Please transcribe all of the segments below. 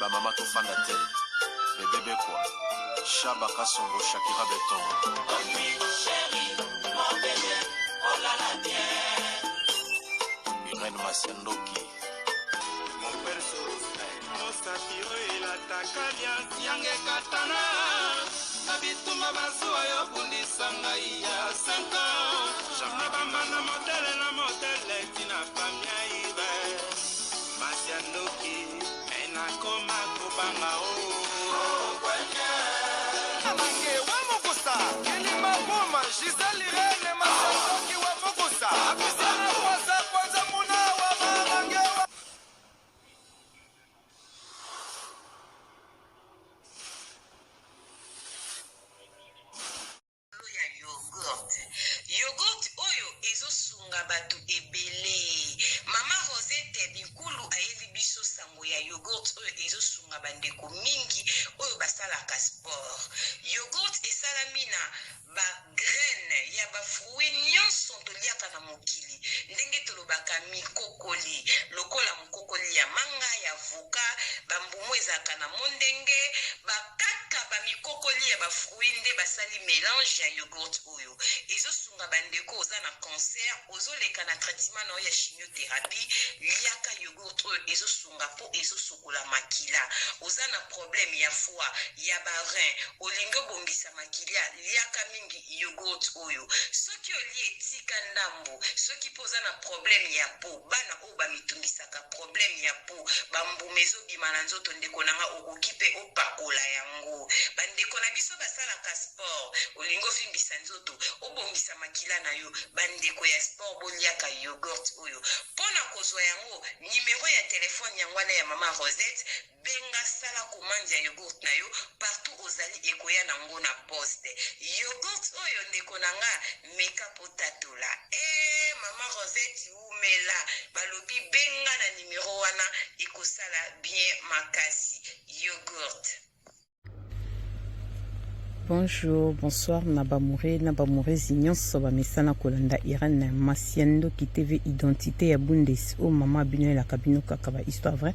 Ba mama tofanda te. Bebe Bekwa, Shaba Kasongo, Shakira Beton. Irène Masiandoki. Mosapi oyo elataka liasi yange ekatana na bitumba bazuwa yo bundisa ngai ya 5 ans na bambanda modele na modele tina famia ibe masi ya ndoki me nakoma kobanga o Mange wa mokusa kilima buma Gisèle Irene Masandoki wa mokusa Apisana kwanza kwanza muna wa mamange wa Likolo ya yoghurt. Yoghurt oyo ezo sunga batu ebele. Mama Rosette Binkulu ayeli biso sango ya yoghurt oyo ezo sunga ba ndeko mingi oyo basalaka sport. Yoghurt esalami na ba graines ya ba fruits nionso toliaka na mokili ndenge tolobaka mikokoli lokola mokokoli ya manga, ya avocat, ba mbuma ezalaka na mondenge, ba kaka ba mikokoli ya ba fruits nde basali melange ya yoghurt oyo ezo sunga ba ndeko oza na cancer ozo leka na traitement na yo ya chimiotherapie liaka yoghurt oyo ezo sunga po ezo sokola makila oza na problème ya foie ya ba rein olingi obongisa makilia liaka mingi yoghurt oyo soki olie tika ndambu soki pe oza na problème ya peau bana oyo ba mitungisaka problème ya peau ba mbuma ezo bima na nzoto ndeko na nga okoki pe opakola yango ba ndeko na biso basalaka sport olingi ovimbisa nzoto obongisa makila na yo ba ndeko ya sport boliaka yoghurt oyo pona kozwa yango numero ya telephone yango wana ya mama Rosette Benga sala commande ya yogourt na yo partout ozali ekoya na ngo na poste. Yogourt oyo ndeko na nga meka po tatola. Eeh maman Rosette wumela balobi benga na numero wana ekosala bien makasi. Yogourt. Bonjour, bonsoir na bamoure na bamourezi nyonso bamesana kolanda Irène Masiandoki TV identité ya Bundes o mama bino elaka bino kaka ba histoire vraie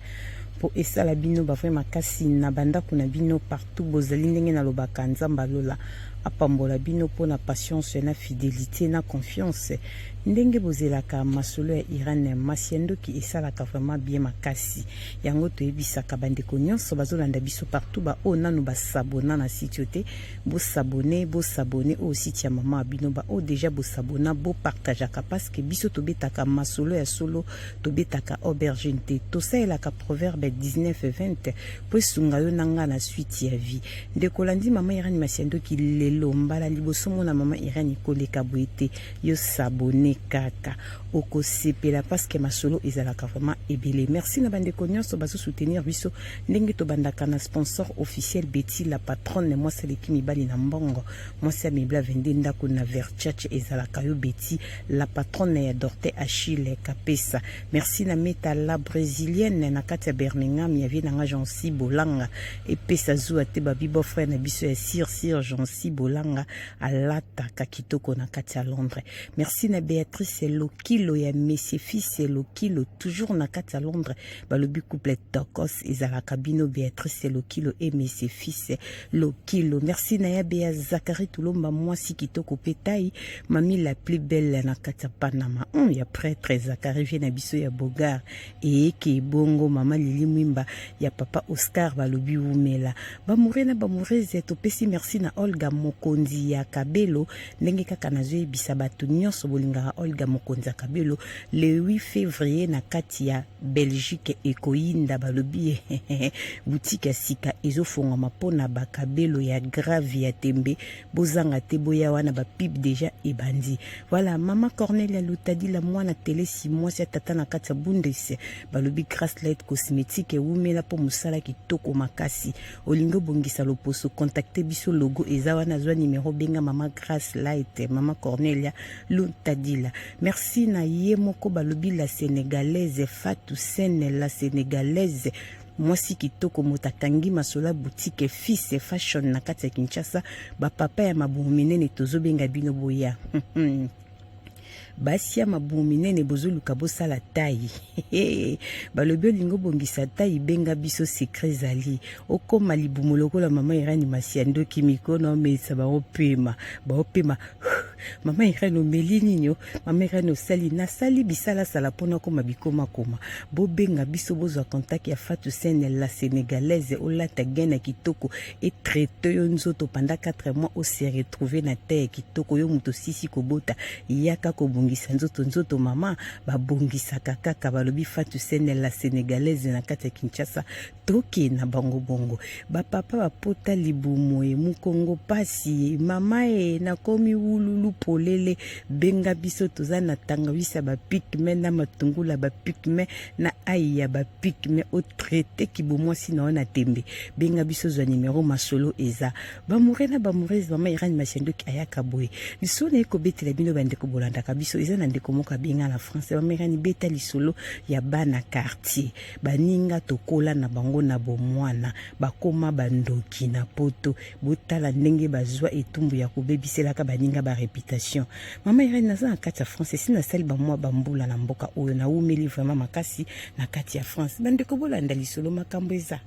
mpo esala bino ba vrai makasi na bandako na bino partout bozali ndenge nalobaka Nzambe alola apambola bino mpo na patience na fidelité na confiance ndenge bozelaka masolo ya Irène Masiandoki esalaka vraiment bien makasi Yango toyebisaka ba ndeko nionso bazolanda biso partout ba oyo nanu ba s'abonna na site oyo te bo s'abonner bo s'abonner oyo site ya maman ya bino ba oyo dejà bo s'abonna bo partageaka parce que biso tobetaka masolo ya solo tobetaka aubergine te tosalelaka proverbe 19 20 po esunga yo na nga na suite ya vie ndeko olandi maman Irène Masiandoki lelo mbala liboso mona maman Irène koleka boye te yo s'abonner kaka okosepela parce que masolo ezalaka vraiment ebele. Merci na bandeko nyonso bazo soutenir biso ndenge tobandaka na sponsor officiel Betty la patronne, mwasi aleki mibali na mbongo, mwasi ya mibla 22 ndako na Verchache ezalaka yo Betty la patronne ya Dorte Achille Kapesa. Merci na Meta la brésilienne na kati ya Birmingham ya vie nanga Jancy Bolanga epesa zuwa te babi beau frère na biso ya Sir Sir Jancy Bolanga alataka kitoko na kati ya Londres. Merci na Beatrice Lokilo ya Monsieur Fils Lokilo toujours na kati ya Londres balobi couple tokos ezalaka bino Beatrice Lokilo et Monsieur Fils Lokilo. Merci na ya Bea Zachary Tulomba mwasi kitoko pe tai mami la plus belle na kati ya Panama. Ya prêtre Zachary vie na biso ya Bogar eyeke bongo mama Lili Mwimba ya papa Oscar balobi wumela. Bamoure na bamourese topesi merci na Olga mokonzi ya Kabelo Ndenge kaka nazoyebisa bato nyonso bolingaka Olga Mokonzi ya Kabelo, le 8 février na kati ya Belgique ekoyinda balobi boutique ya sika ezofongwama mpo na bakabelo ya grave ya tembe bozanga te boya wana ba pub deja ebandi. Voilà mama Cornelia Lutadila mwana telesi mwasi ya tata na kati ya Bundes balobi Grace Light Cosmetique ewumela mpo mosala kitoko makasi Olingi obongisa loposo contacte biso logo eza wana zwa numero benga mama Grace Light mama Cornelia Luntadila merci na ye moko balobi la sénégalaise Fatou Sene la sénégalaise mwasi kitoko moto akangi masolo ya boutique fils fashion na kati ya Kinshasa ba papa ya mabumu minene tozobenga bino boya. Basi ya mabumu minene bozoluka bosala taille. Balobi olingi obongisa taille, benga biso, secret ezali. Okoma libumu lokola mama Irani Masiandoki, mikono omelisa bango pema, baopema. Mama Irene, omeli nini? O mama Irene, osali nasali bisalasala mpona koma bikomakoma. Bobenga biso, bozwa contact ya Fatou Sene la Sénégalaise. Olata gaine ya kitoko, etraite yo nzoto pendant 4 mois, ose retrouve na te ya kitoko. Yo moto osisi kobota, yaka kobongisa nzoto. Nzoto mama babongisaka kaka. Balobi Fatou Sene la Sénégalaise na kati ya Kinshasa. Toke na bango bongo. Bapapa bapota libumu e mokongo pasi e mama e nakomi wululu polele, benga biso. Toza na tangawisi ya bapigme, na matungulu ya bapigme, na ai ya bapigme. Otraite kibomwasi na yo na tembe, benga biso, zwa nimero, masolo eza. Bamoure na bamourese, mama Irani Mashendoki ayaka boye. Lisolo na ye kobetela bino, bandeko bolandaka biso, eza na ndeko moko abenga na français: mama Irani, beta lisolo ya bana quartier, baninga tokola na bango na bomwana, bakoma bandoki na Poto. Botala ndenge bazwa etumbu ya kobebiselaka baninga ba réputation. Mama Irene, naza na kati ya France, esi nasali bamwa bambula na mboka oyo, nawumeli vraiment makasi na kati ya France. Bandeko, bolanda lisolo, makambo eza.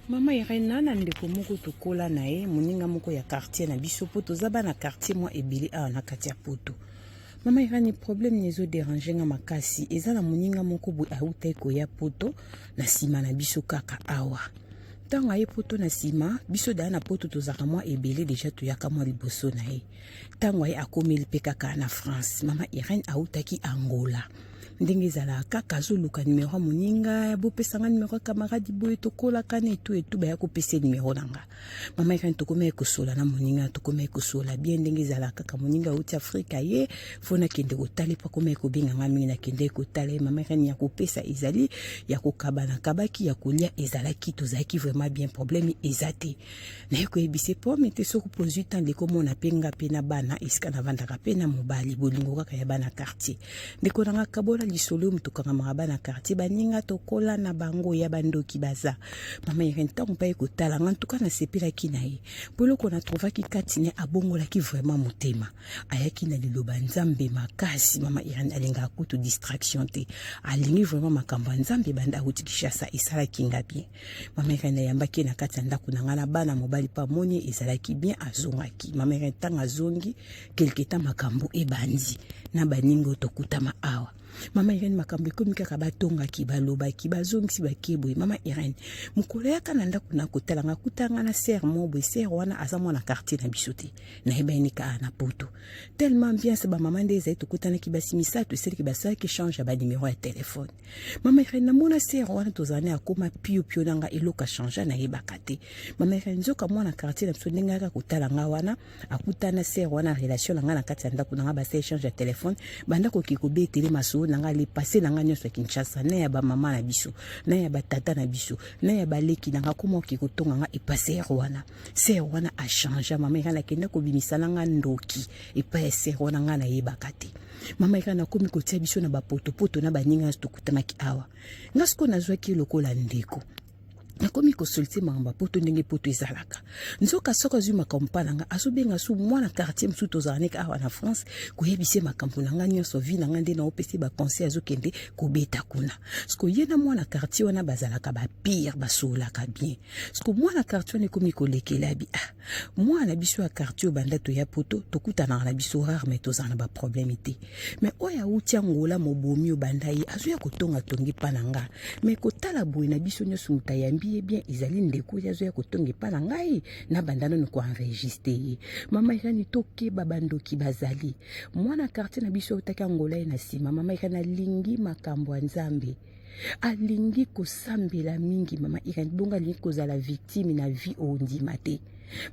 Mama Irene, na ndeko moko tokola na ye, moninga moko ya quartier na biso, mpo toza bana quartier mwa ebele awa na kati ya Poto. Mama Irene, problème ni ezoderange nga makasi, eza na moninga moko boye autai koya Poto na nsima na biso kaka awa. Ntango aye Poto na nsima biso daya na Poto, tozalaka mwa ebele déjà, toyaka mwa liboso na ye. Ntango aye, akomeli mpe kaka na France. Mama Irene, autaki Angola. Ndenge ezalaka kaka, azoluka nimero ya moninga: bopesanga nimero ya camarade boye, tokolaka na etu etu. Baya kopesa nimero na nga. Mama Irene, tokomaki kosola na moninga, tokomaki kosola bien. Ndenge ezalaka kaka, moninga auti Afrika, ye fo nakende kotala, epo akomaki kobenga nga mingi. Nakende kotala ye. Mama Irene, ya kopesa ezali, ya kokaba nakabaki, ya kolia ezalaki, tozalaki vraiment bien, problème eza te. Naye koyebisa pome te, soki pozwi temps, ndeko, mona mpe nga mpe na bana esika navandaka mpe na mobali. Bolingo kaka ya bana quartier. Ndeko nanga, kabola lisolo oyo. Moto kangamaka bana quartier, baninga tokola na bango, ya bandoki baza. Mama Irene, ntango mpe aye kotala nga, ntuka nasepelaki na ye, mpo eloko natrouvaki kati ne, abongolaki vraiment motema, ayaki na liloba Nzambe makasi. Mama Irene, alingaka kutu distraction te, alingi vraiment makambo ya Nzambe. Banda awuti Kinshasa, esalaki nga bien. Mama Irene, ayambaki ye na kati ya ndako na ngai na bana mobali mpe amoni ezalaki bien, azongaki. Mama Irene, ntango azongi quelque temps, makambo ebandi na baninga oyo tokutama awa. Mama Irene, makambo ekomi kaka, batongaki, balobaki, bazongisi, bakeboye. Mama Irene, mokolo yaka na ndako na kotala nga, kutanga na sœur mo boye. Sœur wana aza mwana quartier na biso te, nayebani kaka na Poto. Tellement ambiance bamama nde ezali, tokutanaki basi misato, eseliki basalaki échange ya banimero ya telefone. Mama Irene, namona sœur wana tozala na akoma piopio na nga, eloko achange nayebaka te. Mama Irene, nzoka mwana quartier na biso, ndenge ayaka kotala nga wana, akutana sœur wana, relation na nga na kati ya ndako na nga, basa échange ya telefone, banda koki kobetele masolo na nga, le passé na nga nyonso ya Kinshasa, na ya bamama na biso, na ya batata na biso, na ya baleki na nga. Koma oki kotonga nga epa sœur wana. Sœur wana achange. Mama Irene, akenda kobimisa na nga ndoki epai ya sœur wana, nga nayebaka te. Mama Irene, akomi kotia biso na bapotopoto na baninga nyonso tokutamaki awa. Nga sikoyo nazwaki lokola ndeko, nakomi kosolite makambo ya Poto, ndenge Poto ezalaka. Nzoka soki azwi makambo mpa na nga, azobenga su mwana quartier mosusu tozala neke awa na France, koyebisa ye makambo na nga nyonso, vie na nga, nde naopesa baconseil, azokende kobeta kuna. Siko ye na mwana quartier wana bazalaka bapire, basololaka bien. Siko mwana quartier wana ekomi kolekela bi: ah, mwana biso ya quartier oyo, banda toya Poto tokutanaka na biso rare, mais tozala na baproblème te. Mais oyo awuti Angola, mobomi oyo, banda ye azoya kotonga tongi epa na nga. Mais kotala boye na biso nyonso, moto ayambi ye bien ezali ndeko oyo azoya kotonga epa na ngai. Na banda nano koenregistre ye. Mama Irani, tokeba, bandoki bazali. Mwana quartier na biso autaki Angola, ye na nsima. Mama Irani alingi makambo ya Nzambe, alingi kosambela mingi. Mama Irene, bongo alingi kozala victime na vie, ondima te.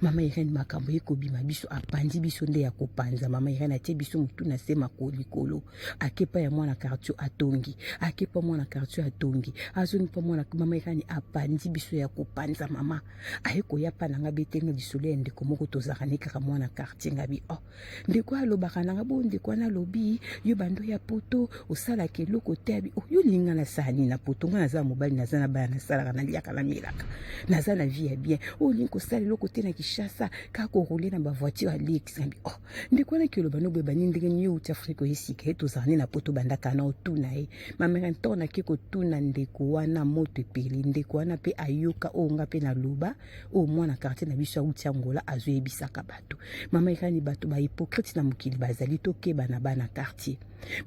Mama Irene, makambo ekobima biso, apandi biso nde ya kopanza. Mama Irene, atie biso motu na se makolo likolo, akepa ya mwana quartier, atongi, akepa mwana quartier, atongi, azongi mpa mwana. Mama Irene, apandi biso ya kopanza. Mama aye koya mpa na nga, betenga lisolo ya ndeko moko tozalaka ne kaka mwana quartier. Nga bi: oh, ndeko alobaka nanga bo, ndeko wana alobi: yo bando ya Poto osalaka eloko te. Abi: oh, yo linga nasala nini na Poto? Nga naza mobali, naza na bana, nasalaka, naliaka, namelaka, naza na vie ya bien. Oyo olingi kosala eloko te. na Kinshasa kaka korouler na bavoiture ya luxe. Nabi oh, ndeko wana kioloba no boye bani ndenge nini yo outi Afrique oye sika ye tozala nde na poto bandaka na otuna ye. Mamere ntango nake kotuna ndeko wana moto epeli, ndeko wana mpe ayoka oyo nga mpe naloba, oyo mwana quartier na biso auti Angola azoyebisaka bato. Mama Irani, bato ba hypocrite na mokili bazali, tokeba na bana quartier.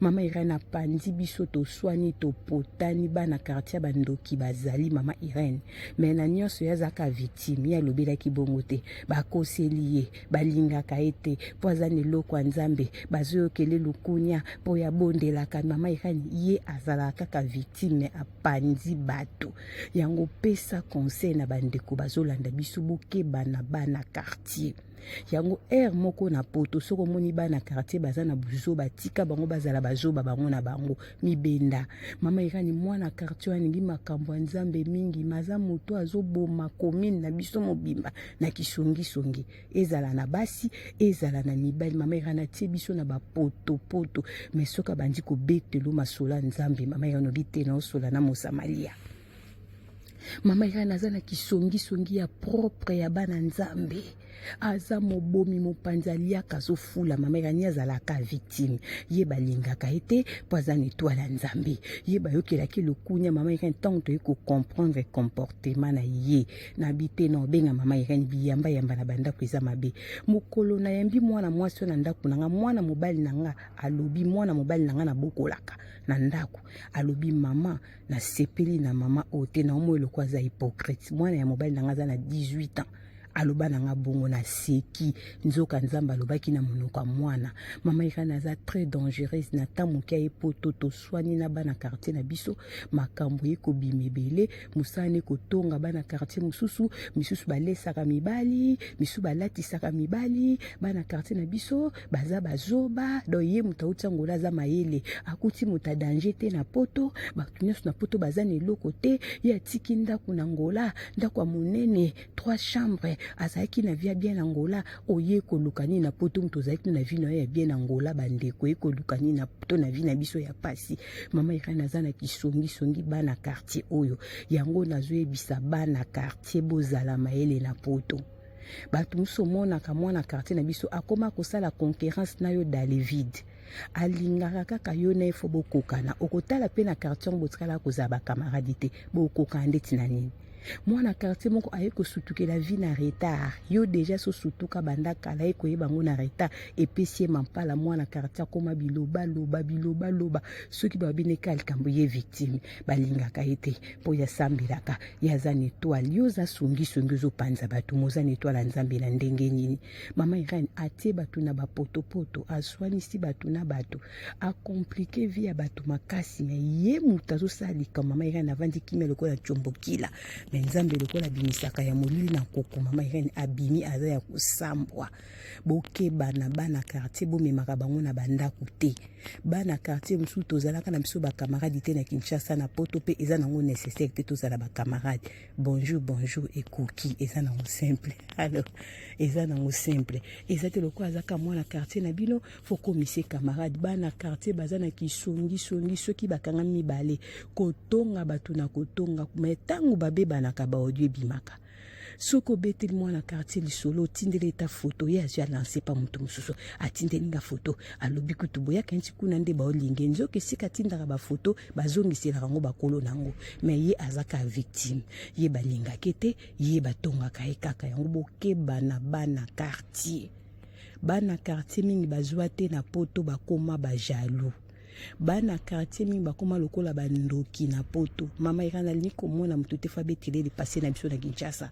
Mama Irene apanzi biso, toswani, topotani, bana quartier bandoki bazali. Mama Irene, me na nyonso ye azalaka victime, ye alobelaki bongo te, bakoseli ye, balingaka ye te mpo aza na eloko ya Nzambe, bazoyokele lukunya mpo ye abondelaka. Mama Irene ye azalaka kaka victime, me apanzi bato. Yango pesa conseil na bandeko bazolanda biso, bokeba na bana quartier. Yango heure moko na poto soki omoni bana quartier baza na buzoba, tika bango bazala bazoba bango na bango mibenda. Mama Irani, mwana quartier alingi makambo ya Nzambe mingi, maza moto azoboma commune na biso mobimba na kisongisongi, ezala na basi ezala na mibali. Mama Irani atie biso na bapotopoto, mais soki abandi kobetelo masolo ya Nzambe, mama Irani obi te na osola na Mosamalia. Mama Irene aza na kisongisongi ya propre ya bana Nzambe, aza mobomi mopanzi, aliaka azofula. Mama Irene azalaka victime, ye balingaka ye te mpo aza na etoile ya Nzambe, ye bayokelaki lokunya. Mama Irene, ntango toyei kocomprendre comportement na ye, nabi te na obenga mama Irene biyamba yamba na bandako eza mabe. Mokolo nayambi mwana mwasi oyo na ndako na nga, mwana mobali na nga alobi, mwana mobali na nga nabokolaka na ndako alobi, mama, nasepeli na mama oyo te, na omo eloko aza hypocrite. Mwana ya mobali na nga aza na 18 ans, aloba na nga bongo, naseki, nzoka Nzambe alobaki na monoko ya mwana. Mama Irene aza très dangereuse. Na ntango moke aye poto, toswani na bana quartier na biso, makambo ye kobima ebele, mosala ne kotonga bana quartier mosusu, misusu balesaka mibali, misusu balatisaka mibali. Bana quartier na biso baza bazoba. Donc ye moto auti Angola aza mayele, akuti moto ya danger te na poto, bato nyonso na poto baza na eloko te. Ye atiki ndako na Angola, ndako ya monene, 3 chambre, azalaki na vie ya bien na Angola. Oye koluka nini na poto? Moto ozalaki na vie na yo ya bien na Angola, bandeko, ye koluka nini na poto na vie na biso ya pasi? Mama Irene aza na kisongisongi bana quartier oyo. Yango nazoyebisa bana quartier, bozala mayele na poto. Bato mosusu omonaka mwana quartier na biso akoma kosala concurrence na yo dans le vide, alingaka kaka yo na ye fo bokokana. Okotala mpe na quartier yango botikala kozala bakamaradi te, bokokana ndeti na nini? Mwana quartier moko aye kosutukela vie na retard, yo deja so sutuka banda kala, ye koyeba yango na retard, epesi ye mampala. Mwana quartier akoma bilobaloba bilobaloba, soki babineka likambo, ye victime, balingaka ye te mpo ye asambelaka, ye aza na etoile. Yo oza songisongi, ozopanza bato, moza na etoile ya Nzambe na ndenge nini? Mama Irene atie bato na bapotopoto, aswanisi bato na bato, acompliquer vie ya bato makasi, me ye moto azosala likambo. Mama Irene avandi kimia lokola tiombokila, me Nzambe lokola abimisaka ya molili na nkoko, mama Irene abimi, aza ya kosambwa. Bokeba na bana quartier, bomemaka bango na bandako te. Bana quartier mosusu tozalaka na biso bakamaradi te na Kinshasa, na poto mpe eza nango nécessaire te tozala bakamarade. Bonjour bonjour ekoki, eza nango simple. Alors eza nango simple, eza te lokola azaka mwana quartier na bino fo komise camarade. Bana quartier baza na kisongisongi, soki bakanga mibale kotonga bato na kotonga, me ntango babebanaka baaudio ebimaka. Soki obeteli mwana quartier lisolo, otindeli eta foto, ye azwi alance pa moto mosusu, atindeli nga foto, alobi kutu boyaka nti kuna nde baolinge. Nzoka esika atindaka bafoto, bazongiselaka yango bakolo na yango, me ye aza kaka victime, ye balingaki te, ye batongaka ye kaka. Yango bokeba na bana quartier. Bana quartier mingi bazwa te na poto, bakoma bajaloux. Bana quartier mingi bakoma lokola bandoki na poto. Mama Irene alingi komona moto te fo abetele lipase na biso na Kinshasa.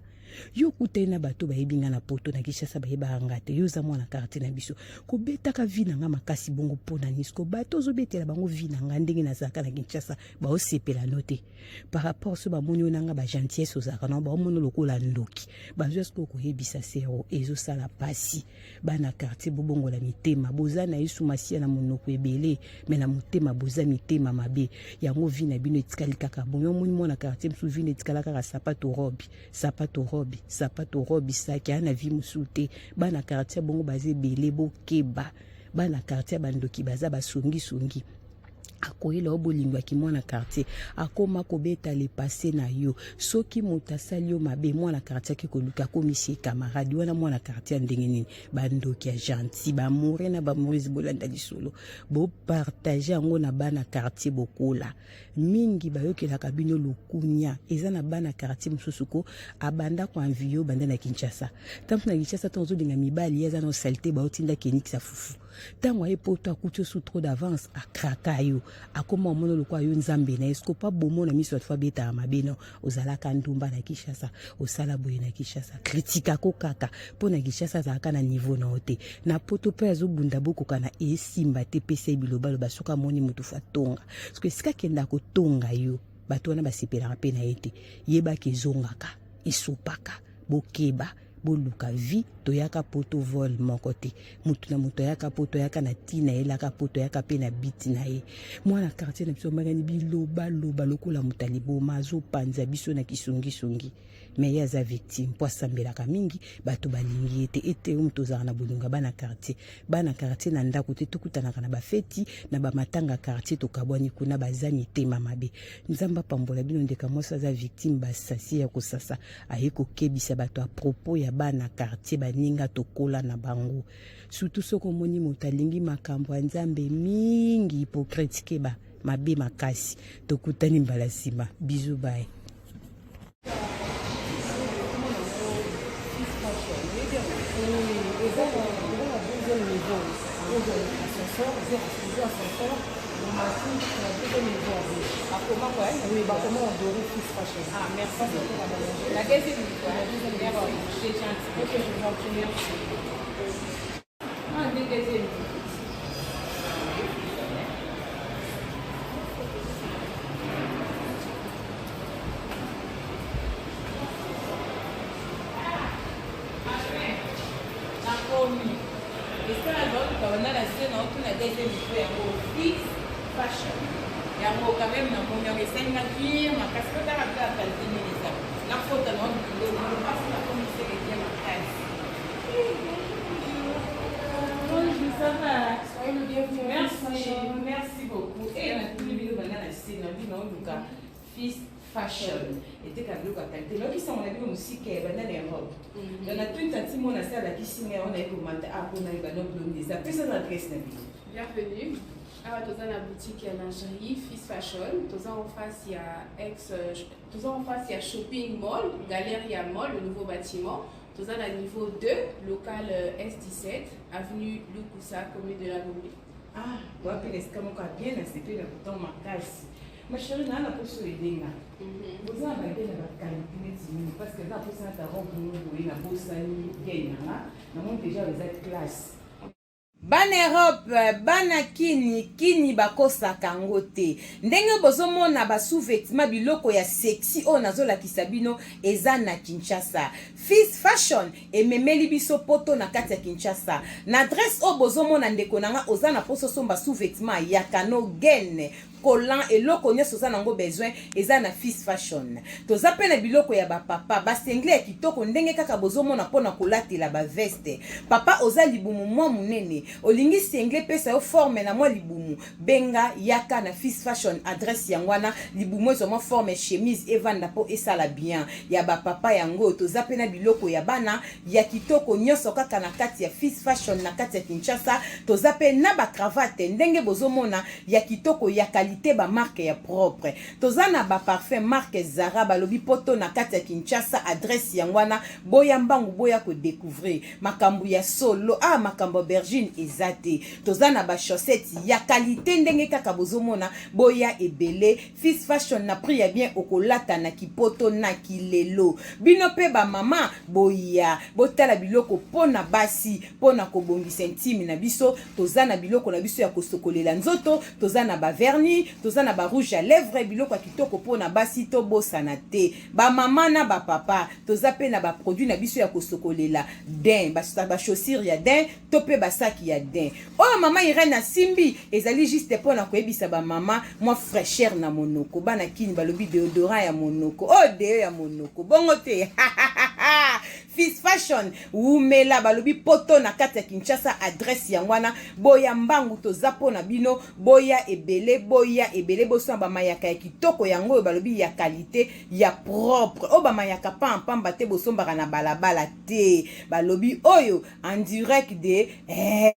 Yo okutani na bato bayebi nga na poto, na Kinshasa bayebaka nga te. Yo oza mwana quartier na biso, kobetaka vie na nga makasi bongo mpo na nini? Siko bato ozobetela bango vie na nga ndenge nazalaka na Kinshasa, baosepela no te par rapport so bamoni oyo nanga bagentillesse ozalaka nango, baomona lokola ndoki. Bazwa sikoyo koyebisa sero, ezosala pasi. Bana quartier, bobongola mitema. Boza na Yesu Masiya na monoko ebele, me na motema boza mitema mabe. Yango vie na bino etikali kaka bongo. Omoni mwana quartier mosusu, vie na etikala kaka sapato robi, sapato robi, sapato robi, saki, aya na vie mosusu te. Bana quartier bongo baza ebele, bokeba. Bana quartier bandoki, baza basongisongi. Akoyela yo bolingo ya kimwana quartier, akoma kobeta le passe na yo. Soki moto asali yo mabe, mwana quartier ake koluka, akomisi ye camarade wana. Mwana quartier ya ndenge nini? Bandoki ya gentil, bamoure na bamorise. Bolanda lisolo, bopartage yango na bana quartier. Bokola mingi, bayokelaka bino lokunya. Eza na bana quartier mosusu ko abanda koenvie yo banda na Kinshasa. Ntango na Kinshasa, ntango ozolinga mibali, ye aza na saleté, baotinda kenikisa fufu. Ntango aye Poto, akuti yo su trop d'avance, akraka yo, akoma omona lokola yo nzambe na ye. Siko pa bomona miso bato abetaka mabe no, ozalaka ndumba na Kinshasa, osala boye na Kinshasa, kritikako kaka mpo na Kinshasa azalaka na niveau na yo te. Na Poto mpe azobunda, bokoka na esimba te. Pesa ye bilobaloba. Soki amoni motu fo atonga, soki esika akenda kotonga yo, bato wana basepelaka mpe na ye te. Yebaki ezongaka, esopaka. Bokeba, boluka vie. Toyaka Poto vol moko te. Motu na moto ayaka Poto, ayaka na ntina, ayelaka Poto, ayaka mpe na biti na ye. Mwana quartier na biso Mariani, bilobaloba lokola moto aliboma, azopanza biso na kisongisongi, mais ye aza victime mpo asambelaka mingi. Bato balingi ye te. Ete yo moto ozalaka na bolingo ya bana quartier, bana quartier na ndako te. Tokutanaka na bafeti, na bamatanga quartier, tokabwani kuna. Baza mitema mabe. Nzambe apambola bino. Ndeka mwasi aza victime, basasi ya kosasa. Aye kokebisa bato à propos ya bana quartier, baninga tokola na bango. Surtout soki omoni moto alingi makambo ya Nzambe mingi, hypocrite, keba, mabe makasi. Tokutani mbala nsima. Bisous, bye. Eza na deuxième niveau, ascenseur, ascenseur omati na deuxième niveau. Bakoma quoi? Oui, bakoma en doré, Fils Fashion. Ah, merci. La deuxième niveau. La deuxième niveau. Merci, c'est gentil. Ok, je vous en prie, merci. Ah, deuxième niveau. Nakomi esika nazaoluka banda na se, naotuna deuxième niveau yango, Fils Fashion yango. Quand même namoni yango, esalinga bien makasi. Po tala kaka qualité nini eza nakota na biloko mpasi. Nakomi seke bien makasi. Bonjour, ça va? Soyez le bienvenu. Merci, merci beaucoup. E natuni bino banda na se, na bino naoluka Fils Fashion, eteka biloko ya qualité. Nayokisango na bino mosika ya banda na Europe. Donc natuni tanti mona se alakisi ngai wana, ye komata a mpona yeba no bilongi eza. Pesa na adresse na bino. Bienvenue. Awa toza na boutique ya lingerie Fils Fashion. Toza en face ya ex, toza en face ya shopping mall, Galeria Mall, le nouveau bâtiment. Toza na niveau 2, local S17, avenue Lukusa, commune de la Gombe. Ah, wapi na esika moko ya bien. Nasepeli na bouton makasi. Ma chérie, naa na poso edenga boza na bage na baqualité neti nini? Parce que eza na posa nata robe moko boye, nabosani gaine nanga. Namoni déjà eza classe. Bana Europe, bana Kini, Kini bakosaka yango te. Ndenge bozomona basous-vêtement, biloko ya sexy oyo nazolakisa bino eza na Kinshasa. Fils Fashion ememeli biso Poto na kati ya Kinshasa. Na adresse oyo bozomona, ndeko na nga, oza na poso somba sous-vêtement ya kano, gaine, collant, eloko nyonso oza nango besoin eza na Fils Fashion. Toza mpe na biloko ya bapapa, basengle ya kitoko ndenge kaka bozomona mpona kolatela baveste. Papa oza libumu mwa monene, olingi sengle pesa yo forme na mwa libumu, benga, yaka na Fils Fashion. Adresse yango wana. Libumu ezwa mwa forme, chemise evanda mpo esala bien. Ya bapapa yango. Toza mpe na biloko ya bana ya kitoko nyonso kaka na kati ya Fils Fashion na kati ya Kinshasa. Toza mpe na bacravate ndenge bozomona ya kitoko, ya qualité, bamarque ya propre. Toza na baparfum marque Zara. Balobi Poto na kati ya Kinshasa. Adresse yango wana. Boya mbangu, boya kodécouvrir makambo ya solo. Ah, makambo ya aubergine eza te. Toza na bachaussette ya qualité ndenge kaka bozomona. Boya ebele, Fils Fashion na prix ya bien, okolata na kipoto na kilelo. Bino mpe bamama, boya botala biloko mpo na basi, mpo na kobongisa intime na biso. Toza na biloko na biso ya kosokolela nzoto, toza na bavernis, toza na barouge à lèvre, biloko ya kitoko mpo na basi. Tobosana te bamama na bapapa, toza mpe na baproduit na biso ya kosokolela daim, bachaussure ya daim to mpe basaki ya daim. Oyo mama Irene asimbi ezali juste mpo na koyebisa bamama mwa fraîcheur na monoko. Bana Kini balobi déodorant ya monoko, oyo deo ya monoko bongo te. Fils Fashion wumela, balobi poto na kati ya Kinshasa, adresse yango wana. Boya mbangu, toza mpo na bino. Boya ebele, boya ebele, bosomba bamayaka ya kitoko yango oyo, balobi ya qualité, ya propre, oyo bamayaka pampamba te, bosombaka na balabala te. Balobi oyo en direct de eh.